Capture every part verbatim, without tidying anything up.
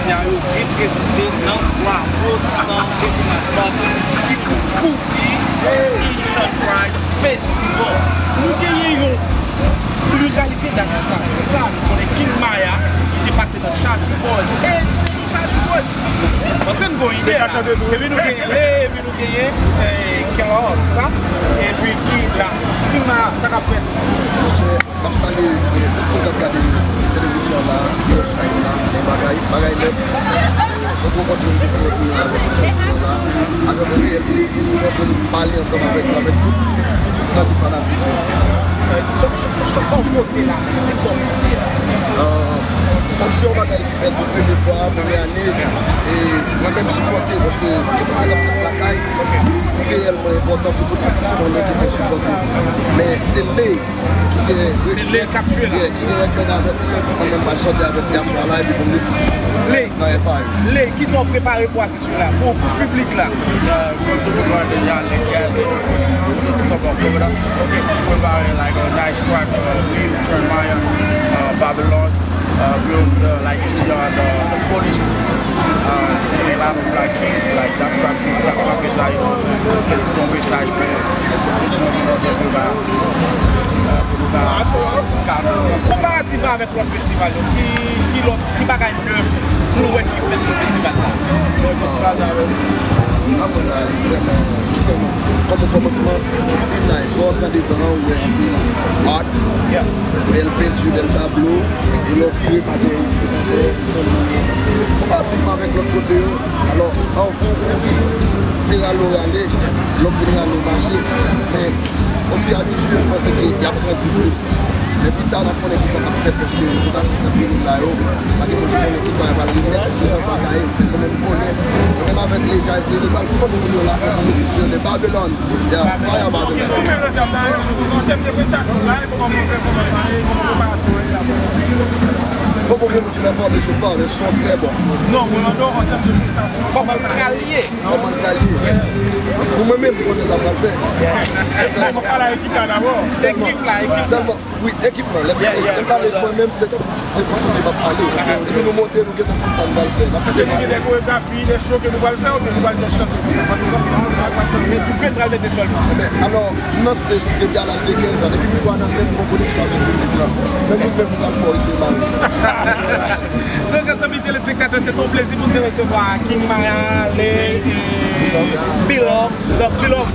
Ayisyen yo reprezante nan Bravo, nan Econapark, ki pou kouvri Haitian Pride Festival. Nou genyen yon pliralite datis avèk la. Nou konnen King Maya, ki te pase nan Chajou Boys. E, nou te nan Chajou Boys. Panse n gon ide la. Epi nou genyen Lé, epi nou genyen, eh, Kelor, se sa? Epi ki la? King Maya, sa k ap fèt? Monchè, m ap salye, eh, tout moun k ap gade televizyon la, yo ap sa la, bon bagay, bagay nèf. Eh, nou pou kontinye dekouvri nou avèk nou jodi la, avèk yon reyèl plezi pou nou pale ansanm avèk nou, avèk tout, tout grandi fanatik yo. Eh, sa, sa, sa, sa w pote la, sa w pote la. Ah, kòmsi yon bagay ki fèt pou premye fwa, premye ane, e mwen menm sipòte, paske kenpòt sa k ap fèt lakay, li reyèlman enpòtan pou tout atis konnen ki fè sipòte. Men se Lé ki gen Se Lé k ap jwe la. Yeah, ki gen rekòd avèk mwen, mwen menm m al chante avèk li aswè la, epi pou m resi. Lé, nan F I. Lé, kisa w prepare pou atis yo la, pou, pou piblik la? Uh, kòm tout moun wè deja, Lé Jazz, nou soti Tampa, Florida. Ok, nou prepare, like, a nice track, uh, Leave, Jeremiah, uh, Babylon, uh, Build, uh, like you see, uh, the, the Polish, uh, and a lot of Black King, like, that track is that track is how you know, so, nou gen mesaj pou, pou tout moun, you know, pou nou ka, uh, pou nou ka, ka Konparativman avèk lòt festival yo, ki, ki lòt, ki bagay nèf nou wè ki fèt nan festival sa a? Nan festival sa a menm. Sa mwen la, li vrèman, li vrèman, kòm okòmansman, li nice. Lè w ap gade dan an, ou wè anpil art, Yeah. bèl penti, bèl tablo, e lè w vire pa dèyè isit ankò, konparativman avèk lòt kote yo, alò, anvan w kouri, se rale w rale, lè w fin rale w mache, men ofiramezi, m panse ke y ap grandi plis. Men pita, n ap konnen kisa k ap fèt, paske tout atis k ap vini la yo, pa gen moun ki konnen kisa y pral remèt, kijan sa ka ye. Men mwen menm, m konnen, mwen menm avèk Lé Jazz, nou pral fè konnen moun yo la, fè konnen se Babylon. Yeah, fire Babylon. Ou menm, Joseph, la, an tèm de prestasyon live, kòman w fè, kòman sa ye, kòman preparasyon an ye la? Poko gen moun ki pèfòme so far, men son trè bon. Non, mwen mande w an tèm de prestasyon. Kòman l pral ye? Kòman l pral ye? Pou mwen menm, m konnen sa m pral fè. Sèlman. Fò pale a ekip la dabò. Sèlman. Ekip la, ekip la. Sèlman, wi, ekip la. Lè m, Yeah, yeah. lè m pale de mwen menm, se tankou se pou tout moun ap pale. Epi nou monte, nou gentan konn sa nou pral fè. N ap Èske gen de koregrafi, de show ke nou pral fè, oubyen nou pral just chante konsa? Paske gen anpil moun pa pral chante. Men T-Pain pral mete sèlman. Enben, alò, m nan stage depi a laj de kenz an. Depi m rive a nan menm bon koneksyon avèk piblik la. Men nou menm, nou pral fè w itil mari. Donk, zanmi telespektatè, se te yon plezi pou n te resevwa King Maya, Lé, e, Bilòm. Donk, Bilòm,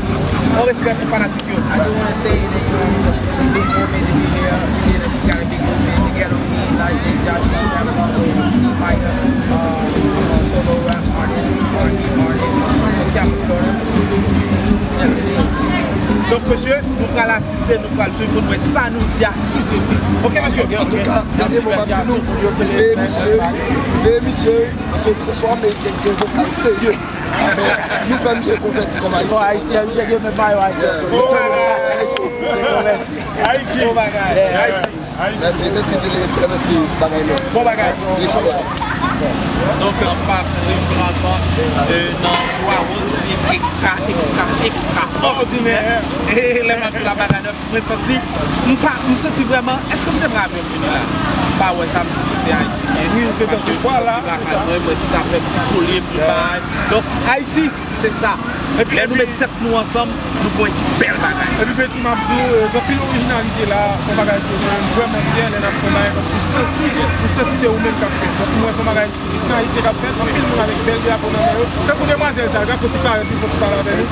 yon respè pou fanatik yo. I just wanna say that, you know, it's a, it's a big moment to be here. We did it, we got a big moment together with me, like, Big Josh, Big Rap, Big Maya, uh, uh, solo rap artist, R and B artist, from Tampa, Florida. Yes, it is. Donk, mesye, nou pral asiste, nou pral swiv pou n wè sa nou di a si se vre. Ok, mesye? Antouka, dènye mo m ap di nou, veye misye, veye misye, paske se swa ameriken ki gen vokal serye. Men nou fè misye konvèti kòm ayisyen. Kòm ayisyen, misye gen menm mayo ayisyen. Yeah, we turn it up. Ayiti. Bon bagay. Ayiti. Mèsi, mèsi Tele, mèsi bagay nou. Bon bagay. Respè. Donk, anba, jeneralman, euh, nan Bravo, se ekstra, ekstra, ekstra òdinè. E lè m ap di la bagay nèf, mwen santi, m pa, m santi vrèman, èske m te prale vin la? M pa wè sa, m santi se Ayiti m ye. Wi, se tankou pwa la. Paske m santi lakay mwen, mwen tout afè m ti kolye, m tout bagay. Donk, Ayiti, se sa. Epi, lè nou met tèt nou ansanm, nou gon ekip bèl bagay. Epi, Peti, m ap di w, euh, gen anpil orijinalite la, se yon bagay ke mwen menm vrèman m fè lè n ap fè yon bagay, donk, ou santi, ou santi se ou menm k ap fè. Donk, pou mwen, se yon bagay Ayisyen k ap fèt, anpil moun avèk bèl drapo nan men yo. Tankou demwazèl sa, l ka fè yon ti karès, li fè yon ti pale avè nou.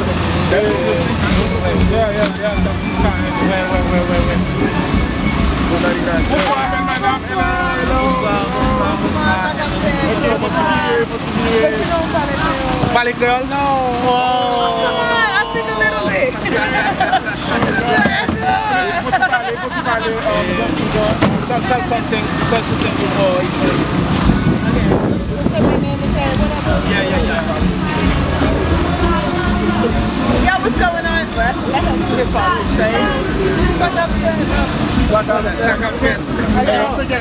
Mèsi, mèsi. Yeah, yeah, yeah, l ka fè yon ti karès. Wè, wè, wè, wè, wè. Bonswa, bèl madanm. Hello, hello. Bonswa, bonswa, bonswa. Ok, fò ti vire, fò ti vire. Ou pale kreyòl? Non. Oh. I speak a little bit. Fò ti pale, fò ti pale, um, Tell, tell something, tell something before you show. Okay. So my name is, uh, what up? Yeah, yeah, yeah. Yo, what's going on? Well, that's, that's how to hip hop, right? What up, what up? Sa k ap fèt? Sa k ap fèt?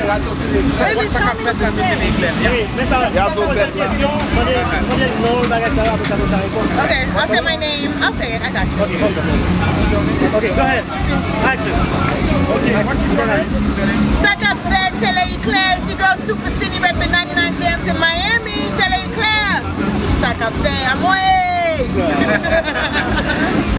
Sa k ap fèt nan Tele Klè? Yeah. Wi, men sa, sa k ap fèt? Kesyon, mande, mande non bagay sa yo, apre sa nou ka reponn. Okay, I'll say my name. I'll say it. I got you. Okay, okay. Okay, go ahead. Action. Okay, what you gonna Sa k ap fèt, Tele Eclair, it's your girl Super City, repping ninety-nine Jams in Miami. Bro.